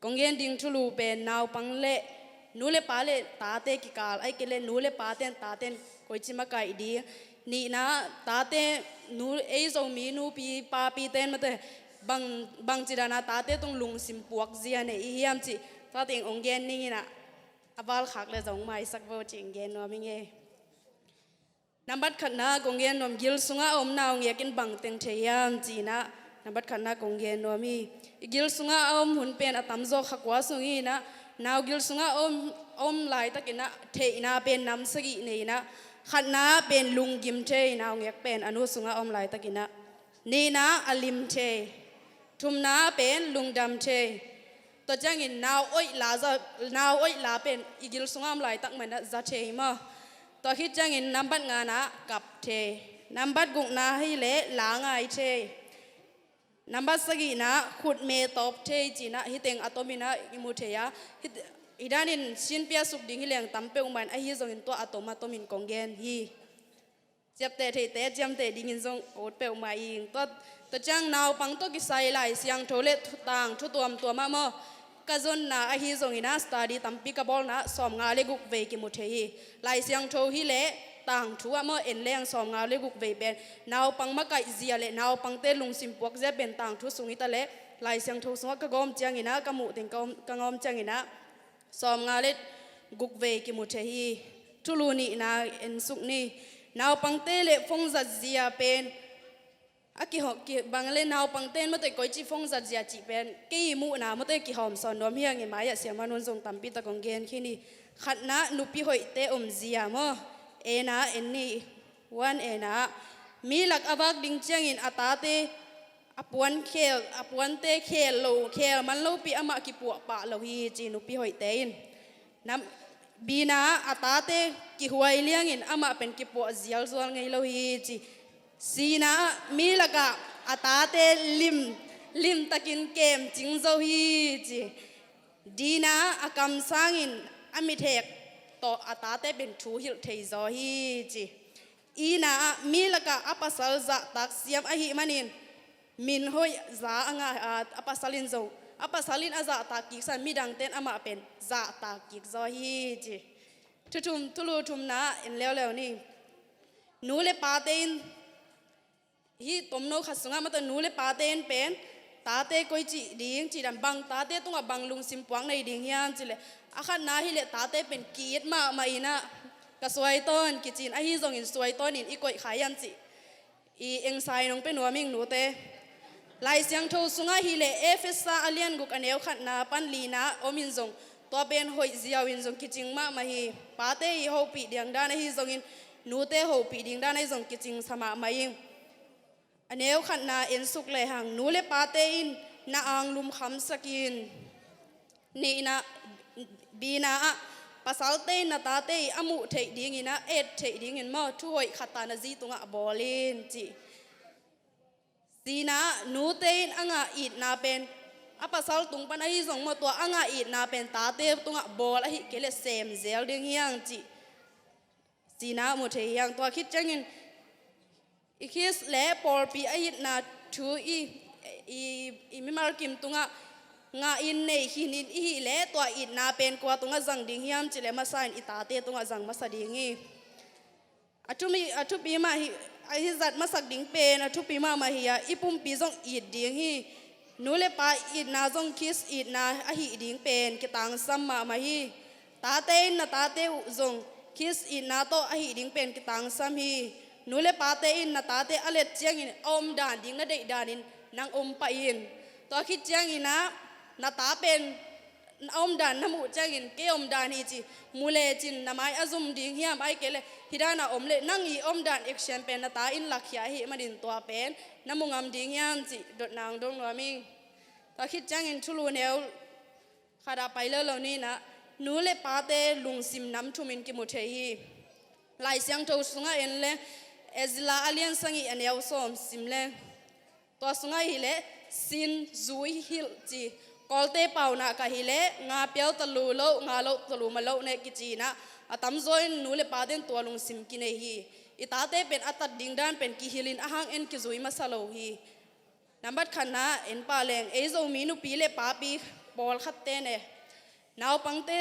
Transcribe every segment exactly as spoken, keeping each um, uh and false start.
Kong gen ding thulu pen naupang le nu le pa le tate kikal, ahih kei leh nu le pate'n tate'n koici makaih ding. Nihna, tate, nu, ei Zomi nupi papi te'n mate bang, bangci dana tate tung lungsim puakzia nei i hiam cih tua teng hong gen ning in ah, a valkhak le zong maisak vo cih hong gen nuam ing e. Nambat khatna kong gen nuam, gil sungah a om naungek in bang teng thei hiam cih in ah, nambat khatna kong gen nuam hi. I gil sungah a om hun pen a tamzaw kha kua sung hi in ah, nau gil sungah a om, a om laitakin ah theihna pen nam sagih nei in ah, khatna pen lunggim thei, naungek pen a nu sungah a om laitakin ah. Nihna, a lim thei. Thumna pen lungdam thei. Tua ciangin nau oih la za, nau oih la pen i gil sungah om laitak manin ah za thei maw. Tua khit ciangin nambat ngana kap thei. Nambat gukna hi leh la ngai thei. Nambat sagihna khutme tawp thei cih in ah hih teng a tomin ah i mu thei a. Hih, hih danin sinpia suk ding hi leng tam peuhmah in, ahi zongin tua a tom a tomin kong gen hi. Ciapteh theite ciamteh dingin zong ut peuhmah ing. Tua, tua ciang naupang tawh kisai Lai Siangtho le thu, tangthu tuamtuam ah maw, ka zonna ahi zongin ah study tampi ka bawlna ah sawmnga le guk vei kimu thei hi. Lai Siangtho hi leh tangthu ah maw, en leng sawmnga le guk vei pen naupang makaihzia le naupangte lungsim puakzia pen tangthu sung hi ta leh, Lai Siangtho sungah ka gawm ciangin ah, ka muh teng ka om, ka gawm ciangin ah sawmnga le guk vei kimu thei hi. Thulu nihna en suk ni. Naupangte le phone zatzia pen a kiho, ki, bang le naupangte in mate koici phone zatzia cih pen kei muhna mate kihawm sawn nuam hi ing e, mai-ah siamah nu'n zong tampi tak kong gen khin hi. Khatna, nupi hoihte omzia maw. Ena en ni. One, ena, mi lak a vak ding ciangin a tate a puan khel, a puante khel lo, khel man lopi amah kipuah pah lo hi ci, nupi hoihte in. Nam, bina, a tate kihuai liangin amah pen kipuah zialzual ngei lo hi ci. Sina, mi lakah a tate lim, limtakin kemcing zo hi ci. Dina, a kamsangin a mithek tawh a tate pen thu hilh thei zaw hi ci. Ina, mi lakah a pasal zahtak siam ahih manin min hoih za a ngah a, a pasal in zong, a pasal in a zahtak kiksa midangte'n amah pen zahtak kik zaw hi ci. Thu thum, thulu thumna en leuleu ni. Nu le pate in, hih tomno khat sungah mate nu le pate in pen tate koici ding cih dan, bang tate tungah bang lungsim puak nei ding hiam cih leh, a khatna hi leh tate pen ki-it mahmah in ah, ka suaitawn kici in, ahi zongin suaitawnin i koih kha hiam cih i engsa in hong pia nuam ing nute. Lai Siangtho sungah hi leh Efesa a lian guk a neu khatna pan lina om in zong, tua pen hoih ziau in zong kicing mahmah hi. Pate i hopih ding dan ahi zongin, nute hopih ding dan ahi zong kicing sa mahmah ing. A neu khatna en suk lehang, nu le pate in na anglum khamsak in. Nihna, bina ah, pasalte in na tate i a muh theih dingin ah, et theih dingin maw, thu hoih khat ta na zi tungah bawl in ci. Sina, nute in a ngah itna pen a pasal tung pan ahi zong maw, tua a ngah itna pen tate tungah bawl ahih kei leh sem zel ding hi hang ci. Sina mu thei hi hang. Tua khit ciangin i Khrist le pawlpi a itna thu i, i, i mimal kim tungah ngah in nei khin in i hih leh, tua itna pen kua tungah zang ding hiam cih leh, masa in i tate tungah zang masa ding hi. A thupi, a thupi mah hi, a hi zat masak ding pen a thupi mahmah hi a, i pumpi zong it ding hi. Nu le pa itna zong Khrist itna ahih ding pen kitangsam mahmah hi. Tate in na tate uh zong Khrist itna tawh ahih ding pen kitangsam hi. Nu le pate in na tate a let ciangin a omdan ding na deih danin nang om pah in. Tua khit ciangin ah na ta pen a omdan na muh ciangin kei omdan hi ci mu lecin na mai a zum ding hiam, ahih kei leh hih dan a om leh nang i omdan action pen na ta in lakkhia ahih manin tua pen na mu ngam ding hiam cih dotna hong dong nuam ing. Tua khit ciangin thulu neu khat ah pai leuleu ni in ah, nu le pate lungsim nam thumin kimu thei hi. Lai Siangtho sungah en leh Ezra a lian sagih a neu sawm sim leh, tua sungah hi leh sin zui hilh ci. Kawlte paunak ah hi leh nga piau talu lo, nga loh talu ma loh neh kici in ah, a tamzaw in nu le pate'n tua lungsim kinei hi. I tate pen a tat ding dan pen kihilh in a hang en kizui masa lo hi. Nambat khatna en pah leng, ei Zomi nupi le papi pawlkhatte ne, naupangte,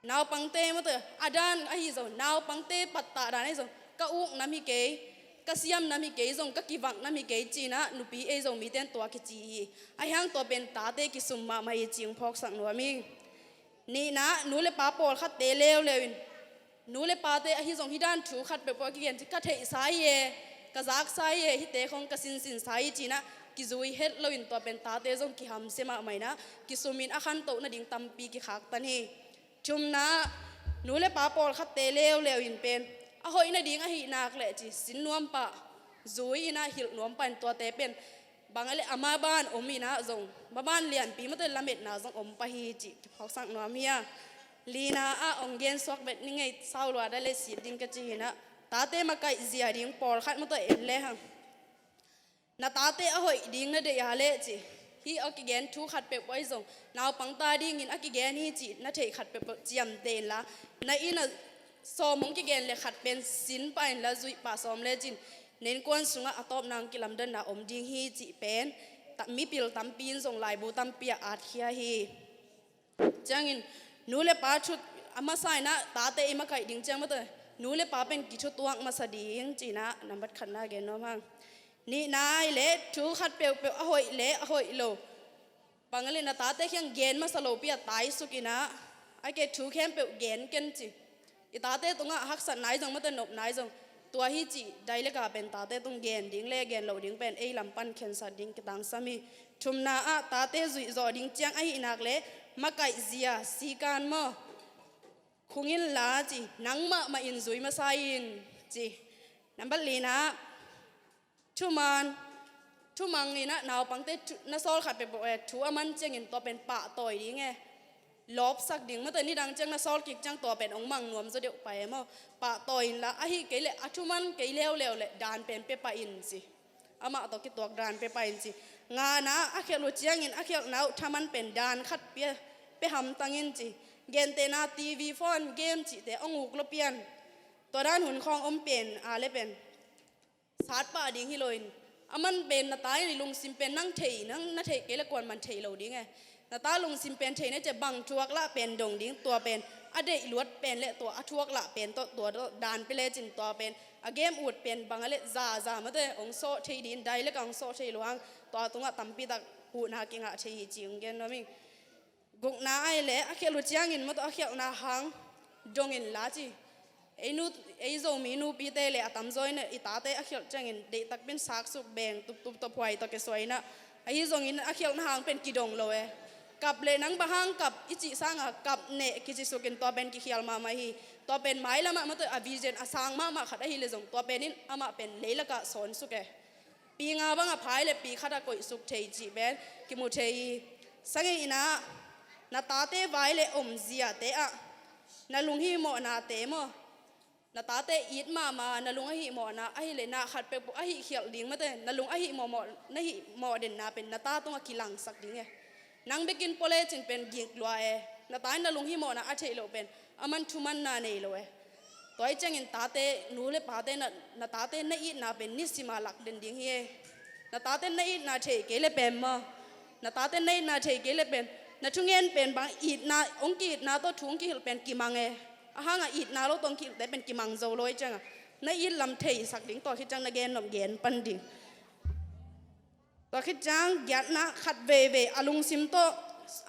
naupangte mawte a dan ahi zong, naupangte pattah dan ahi zong, ka uk nam hi kei, ka siam nam hi kei zong, ka kivak nam hi kei ci-in ah nupi ei Zomite in tua kici hi. Ahi hang tua pen tate kisum mahmah hi ci-in phawksak nuam hi. Nihna, nu le pa pawlkhatte leuleu in, nu le pate ahi zong hih dan thu khat peuhpeuh a kigen ci, ka theihsa hi e, ka zaksa hi e, hihte khong ka sinsinsa hi ci-in ah kizui het loin tua pen tate zong kihamsia mahmah in ah, kisumin a khantoh nading tampi kikhaktan hi. Thumna, nu le pa pawlkhatte leuleu in pen a hoih nading ahih nak leh ci, sin nuam pah, zui in ah hilh nuam pah in tuate pen bang a leh a maban om in ah zong, maban lianpi mawte lametna zong om pah hi cih kiphawksak nuam hi a. Lina ah ong gen suak vet ning ei, sau lua da leh sit ding ka ci hi in ah, tate makaih zia ding pawlkhat mawte en lehang, na tate a hoih ding na deih a leh ci, hih a kigen thu khat peuhpeuh ahi zong, naupang ta dingin a kigen hi cih na theih khat peuhpeuh ciamteh inla, na inn ah sawm hong kigen leh khat pen sin pah inla, zuih pah sawm lecin na innkuan sungah a tawpna hong kilamdanna om ding hi cih pen ta-, mipil tampi in zong laibu tampi ah atkhia hi. Ciangin nu le pa thu a masa in ah tate i makaih ding ciang mawte nu le pa pen kithutuak masa ding ci-in ah nambat khatna gen nuam hang. Nihna, ahi leh thu khat peuhpeuh a hoih le a hoih lo, bang a leh na tate kiang gen masa lopi a taisuk in ah, a ke thu khempeuh gen ken ci. I tate tungah haksatna ahi zong mawte nopna ahi zong, tua hi cih dialect ah pen tate tung gen ding le gen loh ding pen ei lam pan khensat ding kitangsam hi. Thumna ah tate zuih zawh ding ciang ahih nak leh makaih zia sikan maw, khung inla ci, nangmah mah in zui masa in ci. Nambat lina, thuman, thumang in ah naupangte thu, na sawl khat peuhpeuh eh, thu a man ciangin tua pen pahtawi ding eh, lawpsak ding mawte, nidang ciang na sawl kik ciang tua pen hong mang nuam zaw deuh pah eh maw. Pahtawi inla, ahih kei leh a thuman kei leuleu leh dan pen pia pah in ci. Amah tawh kituak dan pia pah in ci. Ngana, a khialh uh ciangin a khialhna uh thaman pen dan khat pia, pia hamtang in ci. Gentehna TV, phone, game cihte hong uk lo pian. Tua dan hun khawng om pen a leh pen sat pah ding hi loin, a man pen na ta in i lungsim pen nang thei, nang na theih kei leh kuaman thei lo ding eh. Na ta lungsim pen thei na ci a, bang thuak lah pen dong ding, tua pen a deih luat pen leh tua a thuak lah pen tawh tua dan pia lecin tua pen a game ut pen bang a leh zaza mawte hong sawh thei ding, dialect ah hong sawh thei lo hang, tua tungah tampi tak huhna kingah thei hi ci hong gen nuam ing. Gukna, ahi leh a khialh uh ciangin mawte a khialhna hang dong inla ci. Ei nu, ei Zomi nupite leh a tamzaw in i tate a khialh ciangin deihtak pen saksuk, beng tuptup tawh, phuai tawh kisuai in ah, ahi zongin a khialhna hang pen kidong lo eh. Kap leh nang bang hang kap i cih sangah kap neh kicisuk in tua pen kikhial mahmah hi. Tua pen mailam ah mawte a vision a sang mahmah khat ahih leh zong tua pen in amah pen leilak ah sawnsuk eh. Pi nga bang a phai leh pi khat ah koihsuk thei cih pen kimu thei hi. Sagihna, na tate vai leh om ziate ah na lunghihmawhnate maw, na tate it mahmah, na lung a hihmawhna ahih leh na khat peuhpeuh a hih khialh ding mawte, na lung a hihmawhmawh, na hihmawh denna pen na ta tungah kilangsak ding eh. Nang bekin pua lecin pen gik lua eh. Na ta in na lunghihmawhna a theih loh pen a man thumanna nei lo eh. Tua hi ciangin tate, nu le pate na, na tate na itna pen nisim a lak den ding hi eh. Na tate na itna thei kei leh pen maw, na tate na itna thei kei leh pen na thungen pen bang itna, hong ki-itna tawh thu hong kihilh pen kimang eh. A hang a itna lo tawh hong kihilhte pen kimang zo lo hi ciangah, na it lam theisak ding, tua khit ciang na gen nop gen pan ding. Tua khit ciang giatna, khat veivei a lungsim tawh,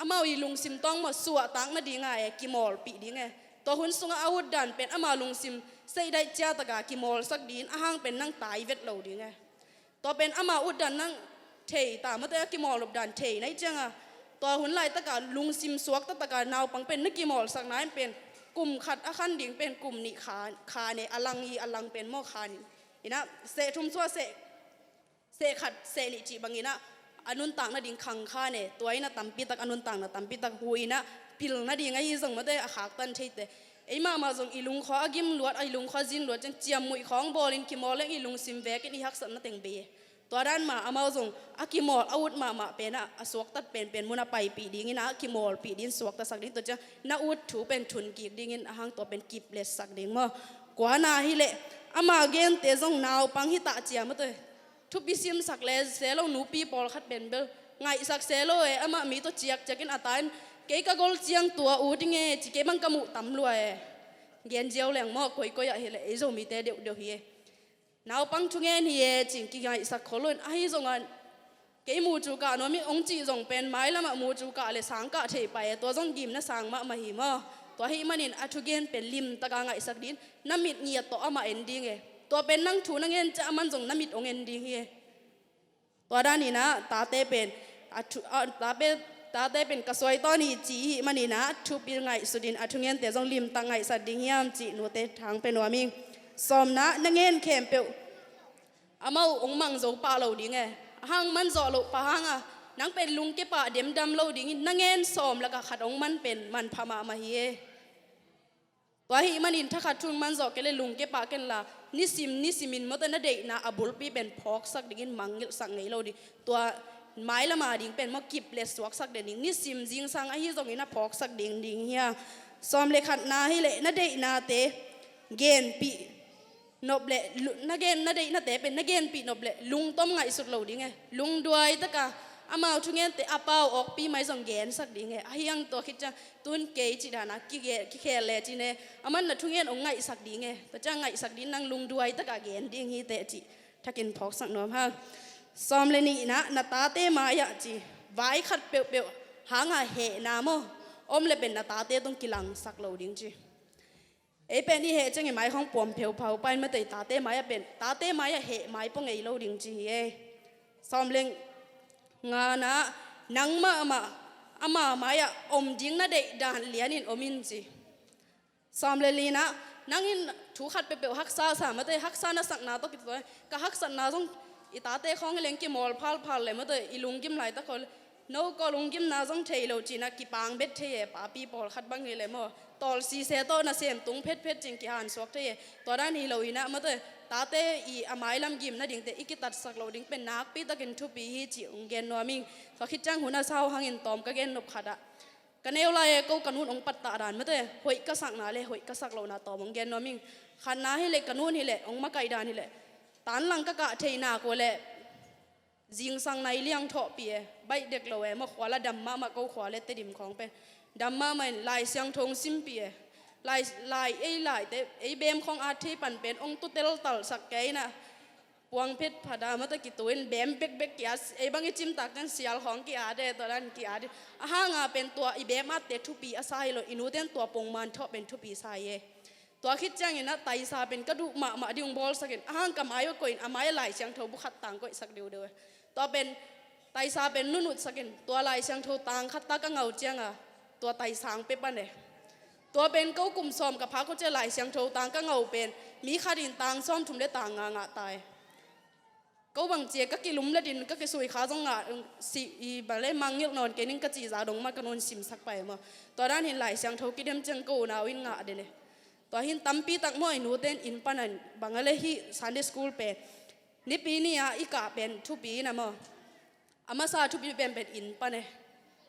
amau i lungsim tawh maw suahtak nading a eh, kimawlpih ding eh. Tua hun sungah a utdan pen ama lungsim seidaih ciataka kimawlsak ding, a hang pen nang tai vet lo ding eh. Tua pen ama utdan nang thei ta mawte, a kimawl updan thei na hih cianga, tua hun laitaka lungsim suaktataka naupang pen na kimawlsakna in pen kum khat a khan ding pen kum nih kha, kha ne, a lang hi, a lang pen maw kha nih. Inah seh thum suah seh seh khat, seh nih cih bangin ah, a nuntak nading khang kha ne, tua in a tampitak, a nuntakna tampitak hu in ah, pil nading ahi zong mawte a khaktan theite. Ei mahmah zong i lungkhua a gim luat, i lungkhua zin luat ciang ciammuih khawng bawlin kimawl leng i lungsim vekin i haksatna teng bei. Tua dan mah amau zong a kimawl, a ut mahmah pen ah, a suaktat penpen mun a paipih dingin ah, a kimawlpih dingin suaktasak ding, tua ciang na ut thu pen thun kik dingin a hang tua pen kipletsak ding maw. Kuana hileh ama gente zong naupang hi ta cia mawte. Thupi simsak le se lo nupi pawlkhat pen bel Ngaihsak se lo e, amah mi tawh ciakciak in a ta in, kei ka gol ciang tua ut ding e, ci kei bang ka muh tam lua e. Gen ziau leng maw, koikoi ah hi leh ei Zomite deuhdeuh hi e. Naupang thungen hi e, ci-in kingaihsak khol lo in, ahi zongin kei mucu kah nuam ing hong cih zong pen mailam ah mucu kah le sang kah thei pah e, tua zong gimna sang mahmah hi maw. Tua ahih manin a thugen pen limtak a ngaihsak ding in, na mit ngiat tawh amah en ding e. Tua pen nang thu na ngen ciang aman zong na mit hong en ding hi e. Tua dan in ah tate pen a thu, a, ta pen, tate pen ka suai tawn hi ci ahih manin ah thupi ngaihsut in a thungente zong limtak ngaihsak ding hiam cih nute thang pia nuam ing. Sawmna, na ngen khempeuh amau hong mang zo pah lo ding e. A hang man zawh loh pah hang a, nang pen lungkia pah demdam lo ding in, na ngen sawm lakah khat hong man pen manpha mahmah hi e. Tua ahih manin thakhat thu hong man zawh kei leh lungkia pah ken la, nisim nisim in mawte na deihna a bulpi pen phawksak ding in, mangngilhsak ngei lo ding. Tua mailam a ding pen maw kip le suaksak den ding, nisim zingsang ahi zongin a phawksak ding ding hi a. Sawm le khatna hi leh na deihnate genpih nop le lu-, na gen, na deihnate pen na genpih nop le lungtom ngaihsut lo ding e. Lungduai taka amau thungente a pau awkpi mai zong gensak ding e. Ahi hang tua khit ciang tun kei cih dan a kige-, kikhel le cin e, aman na thungen hong ngaihsak ding e. Tua ciang ngaihsak ding, nang lungduai taka gen ding hi teh cih thakin phawksak nuam hang. Sawm le nihna, na tate mai-ah ci, vai khat peuhpeuh hanga hehna maw om le pen na tate tung kilangsak lo ding ci. Ei pen i heh ciang i mai khawng puam pheuphau pah in mawte, i tate mai-ah pen, tate mai-ah heh mai pua ngei lo ding ci hi e. Sawm le ngana, nang mahmah ama mai-ah om ding na deih dan lianin om in ci. Sawm le lina, nang in thu khat peuhpeuh haksa sa mawte, haksa na sakna tawh kituak, ka haksatna zong i tate khawng hi leng kimawl phalphal le mawte, i lunggim laitak khol. No ko lunggimna zong thei lo cin ah kipang bet thei e, papi pawlkhat bang hi le maw. Tawlsi se tawh nasem tung phetphet cin kihansuak thei e. Tua dan hi lo in ah mawte, tate i a mailam gimna dingte i kitatsak lo ding pen nakpi takin thupi hi cih hong gen nuam ing. Tua khit ciang hun a sau hangin tawm ka gen nop khat ah, ka neu lai e, ko ka nun hong pattah dan mawte, hoih ka sakna le hoih ka sak lohna tawm hong gen nuam ing. Khatna hi leh ka nun hi leh hong makaih dan hi leh, tanlang ka kah thei nak uh leh zingsang nai liang thawhpih e, baih dek lo e, maw khua la dam mahmah, ko khua le Tedim khawng pen dam mahmah in Lai Siangtho hong simpih e. Lai, lai, ei laite, ei bem khawng at thei pan pen hong tu teltalsak kei in ah, puang phet phada mawte kitu in bem bekbek ki-at, ei bang i cimtak ten sial khawng ki-at e, tua dan ki-at e. A hanga pen tua i bem atte thupi a sa hi lo, i nute in tua pongman thawh pen thupi sa hi e. Tua khit ciangin ah taisa pen ka duh mahmah ding hong bawlsak in, a hang ka mai-ah koih in, a mai-ah Lai Siangtho bu khat tang koihsak deuhdeuh e. Tua pen taisa pen nunutsak in, tua Lai Siangtho tang khat ta ka ngau ciang a, tua taisa hong pia pan e. Tua pen ko kum sawm ka phak uh ciang Lai Siangtho tang ka ngau pen mi khat in tang sawmthum le tang nga ngah ta e. Ko bang ci e, ka kilum le din, ka kisui kha zong ngah, si, i bang le mangngilh nawn kei ning ka cih zah dong mah ka nun simsak pah e maw. Tua dan hi in Lai Siangtho kidem ciang ko unau in ngah den e. Tua hi in tampi tak maw, i nute in inn pan a, bang a le hih Sunday school pen Nipi ni-a i kah pen thupi in a maw. A masa thupi penpen inn pan e.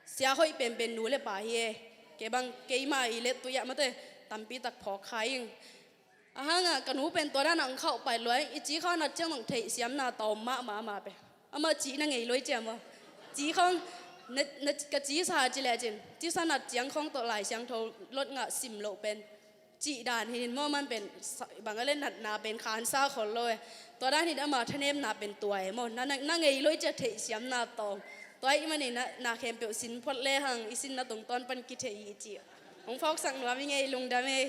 Sia hoih penpen nu le pa hi e. Kei bang keima i lettui ah mawte tampi tak phawk kha ing. A hangah ka nu pen tua dan ah hong khauh pai lua ing. I ci kha nat ciang zong theihsiamna tawm mahmah ama pen. Amah ci na ngei lua i ci a maw. Ci khawng na, na, ka ci sa ci lecin, ci sa nat ciang khawng tawh Lai Siangtho lot ngah sim loh pen cih dan hi in maw, man pen sa, bang a le natna pen khansa khol lo e. Tua dan hi in ama thanemna pen tua e maw. Na, na, na ngei lua i ci a theihsiamna tawm. Tua ahih manin na, na khempeuh sin phot le hang i sinna tungtawn pan kithei hi ci. Hong phawksak nuam ing e, lungdam e.